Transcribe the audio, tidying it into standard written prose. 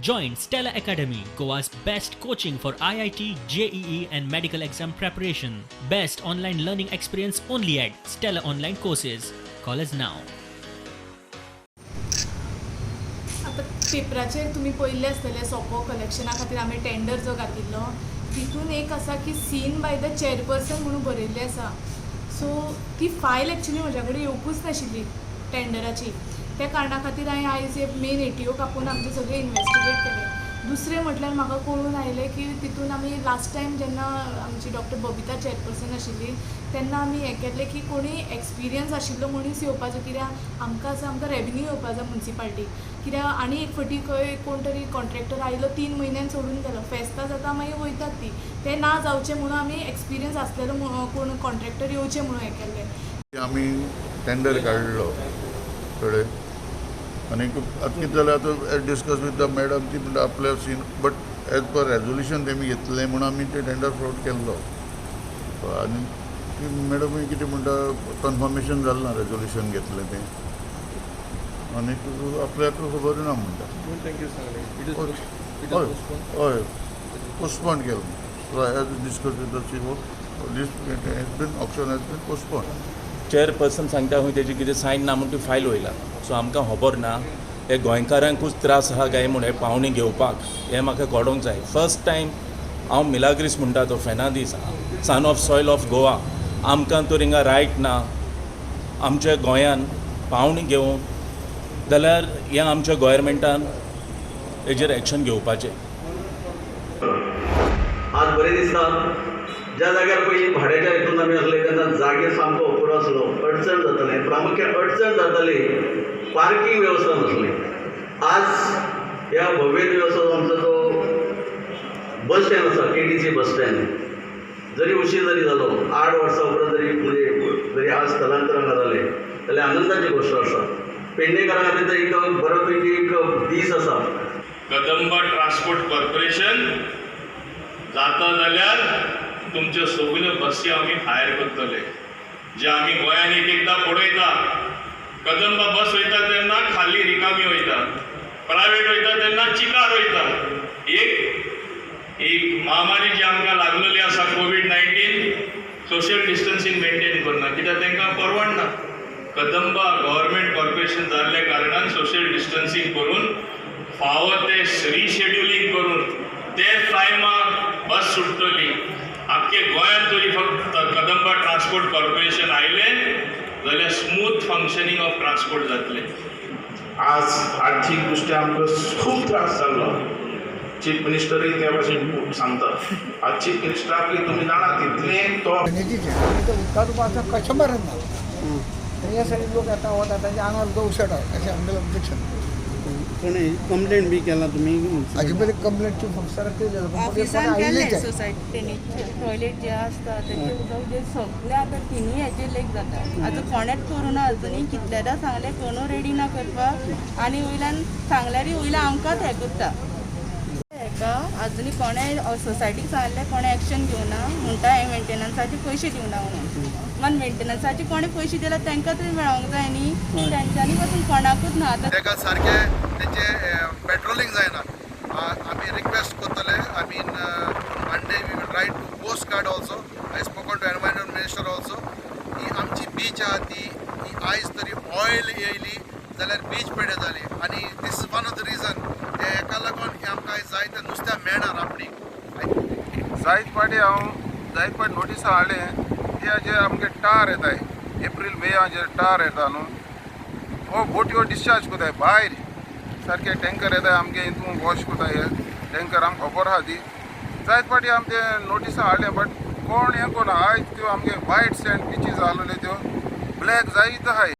Join Stella Academy, Goa's best coaching for IIT, JEE, and medical exam preparation. Best online learning experience only at Stella Online Courses. Call us now. आतां पेपराचेर तुमी पळयल्लें आसतलें, सोपो कलेक्शना खातीर आमी tender जो घातिल्लो, तितून एक आसा की सीन बाय the chairperson म्हणून बरयल्लें आसा. सो ती फायल एक्चुली म्हज्या कडेन येवकूच नाशिल्ली टेंडराची. त्या कारणा खातीर हांवें आयज एक मेन एटीओक आपोवन आमचें सगळें इनवेस्टिगेट केलें. दुसरें म्हटल्यार म्हाका कळून आयलें की तितून आमी लास्ट टायम जेन्ना आमची डॉक्टर बबिता चेअरपर्सन आशिल्ली तेन्ना आमी हें केल्लें की कोणी एक्सपिरियन्स आशिल्लो मनीस येवपाचो, कित्याक आमकां आसा, आमकां रेवेन्यू येवपा जाय मुन्सिपाल्टीक. कित्याक आनी एक फावटी खंय कोण तरी कॉन्ट्रॅक्टर आयलो, 3 म्हयन्यान सोडून गेलो, फेस्तां जाता, मागीर वयतात ती. तें ना जावचें म्हणून आमी एक्सपिरियन्स आसलेलो कोण कॉन्ट्रॅक्टर येवचें म्हणून हें केल्लें. आमी टेंडर काडलो, कळ्ळें? आनी आतां कितें जालें, आतां डिस्कस विथ the madam, ती म्हणटा आपल्या scene, but as per resolution तेमी घेतलें म्हणून आमी ते टेंडर फ्लोट केल्लो. आनी ती मॅडम कितें म्हणटा, कन्फर्मेशन जालें ना रेजोल्युशन घेतलें तें आनी आपल्याक खबर ना म्हणटा. हय हय, पोस्टपोन केलें. So as discuss with the CO, this has been auction has been postpone. Chairperson सांगता खंय तेजी कितें सायन ना म्हूण ती फायल वयला. सो आमकां खबर ना हे गोंयकारांकूच त्रास आहा काय म्हूण हे पावणी घेवपाक, हें म्हाका कळोंक जाय. फर्स्ट टायम हांव मिलाग्रीस म्हणटा तो फेनादीस, son of soil of Goa. आमकां तर हिंगा रायट ना आमच्या गोंयान पावणी घेवन जाल्यार हें आमच्या गोवोरमेंटान हेजेर एक्शन घेवपाचें. आज बरें दिसता, ज्या जाग्यार पयलीं भाड्याच्या हितून आमी आसले तेन्ना जागे सामको अपुरो आसलो, अडचण जातालें. प्रामुख्यान अडचण जाताली पार्कींग वेवस्था नासली. आज ह्या भव्य दिवसाचो आमचो जो बस स्टँड आसा, केटीसी बस स्टँड, जरी उशीर जरी जालो, 8 वर्सां उपरांत जरी, म्हणजे जरी आज स्थलांतर हांगा जालें जाल्यार आनंदाची गोश्ट आसा. पेडणेकारां खातीर तर एक बरो पैकी एक दीस आसा. कदंबा ट्रान्सपोर्ट कॉर्पोरेशन जाता जाल्यार तुमच्यो सगल्यो बसी आमी हायर करतले. जे आमी गोंयान एक एकदां पळयता, कदंबा बस वयता तेन्ना खाली रिकामी वयता, प्रायवेट वयता तेन्ना चिकार वयता. एक एक महामारी जी आमकां लागलेली आसा, कोवीड 19, सोशल डिस्टन्सींग मेंटेन करना कित्याक तांकां परवडना. कदंबा गव्हर्मेंट कॉर्पोरेशन जाल्ल्या कारणान सोशल डिस्टन्सींग करून, फावो ते रिशेड्युलींग करून ते टायमार बस सुट्टली. आख्खे गोंयांत तरी फक्त कदंबा ट्रान्सपोर्ट कॉर्पोरेशन आयलें जाल्यार स्मूथ फंक्शनींग ऑफ ट्रान्सपोर्ट जातलें. आज आर्थीक दृश्ट्या आमकां खूब त्रास जाल्लो. चीफ मिनिस्टरूय त्या भाशेन सांगता. आज चीफ मिनिस्टराकूय तुमी जाणा तितलें तो ड्रेनेजीचें आनी ते उदकाचो आतां कस्टमरच ना. हे सगळे लोक येता वता, तांच्या आंगार उदक उसळटा अशें आमगेलें ऑब्जेक्शन. कोणी कंप्लेंट बी केला तुमी? हाजे पयलीं कंप्लेंट चीफ ऑफिसराक केली, पूण ऑफिसान आयिल्लीच केल्लें. आहे. सोसायटीनी टॉयलेट जे आसता तेचे उदक जे सगळे आतां तिनूय हेचेर लेक जाता. आतां कोणेच करूं ना अजुनूय. कितलेदां सांगलें, कोणू रेडी ना करपाक. आनी वयल्यान सांगल्यारूय वयल्यान आमकांच हें करता. हेका अजुनूय कोणें सोसायटीक सांगलें, कोणें एक्शन घेवना. म्हणटा हें मेंटेनन्साचे पयशे दिवना म्हणून. पण मेंटेनन्साचे कोणें पयशे दिल्यार तांकां तरी मेळोंक जाय न्ही. तेंच्यांनी पासून कोणाकूच ना आतां. ताका सारकें तेंचें पेट्रोलिंग जायना. आमी रिक्वेस्ट करतले. I mean, Monday we will write to Coast Guard also. I spoken to environment minister also. ही आमची बीच आहा ती ही आयज तरी ऑयल येयली जाल्यार बीच पेडे जाली आनी this is one of the reason. हेका लागून आमकां आयज जायते नुस्त्या मेळना रापणीक. जायत फाटी हांव जायत फाटी नोटिसां हाडलें. ते जे आमगे टार येताय, एप्रील मे जे टार येता न्हू, हो बोटयो डिस्चार्ज करताय भायर. सारके टँकर येताय, आमगे हितून वॉश करताय हे टँकर. आमकां खबर आहा ती. जायत फाटी आम ते नोटिसां हाडलें, बट कोण हें कोण. आयज त्यो आमगे वायट सँड बिचीस आहलेल्यो, त्यो ब्लॅक जायत आहाय.